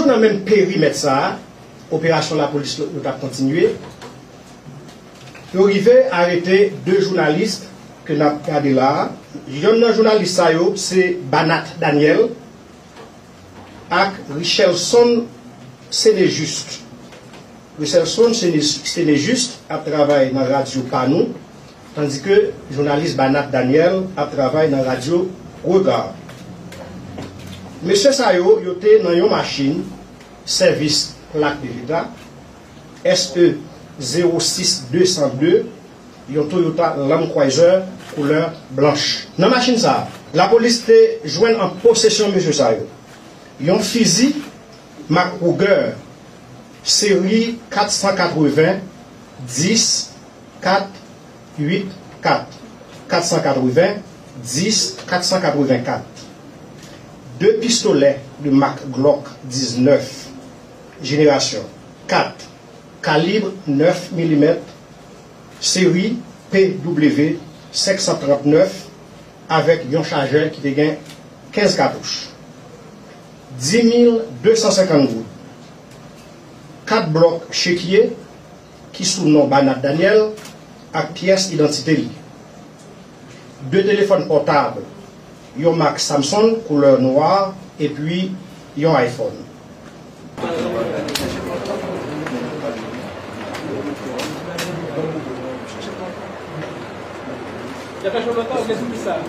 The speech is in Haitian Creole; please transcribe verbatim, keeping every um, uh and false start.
Nan menm perimèt sa a, operasyon lapolis yo t ap kontinye. Yo rive arete de jounalis ke n ap gade la a. Yonn nan jounalis sa yo se Banat Daniel ak Richelson Senejuste. Richelson Sene- Senejuste ap travay nan radyo pa nou, tandike jounalis Banat Daniel ap travay nan radyo Regard. Mesye sa yo, yo te nan yon machin sèvis plak de leta, S E zewo sis de san de, yon Toyota Land Cruiser koulè blanch. Nan machin sa a, lapolis te jwenn an posesyon mesye sa yo yon fizi mak Ruger seri kat san katreven dis kat uit kat, kat san katreven dis kat san katreven kat, de pistolè de mak Glock diznèf jenerasyon kat, kalib nèf milimèt, seri P W senk san trant nèf, avèk yon chajè ki te gen kenz katouch. Dis mil de san senkant goud. Kat blòk chekye ki sou non Banat Daniel ak pyès idantite li. De telefòn pòtab, yon mak Samsung koulè nwa epi yon iPhone. Y ap chache lontan, men se ki sa?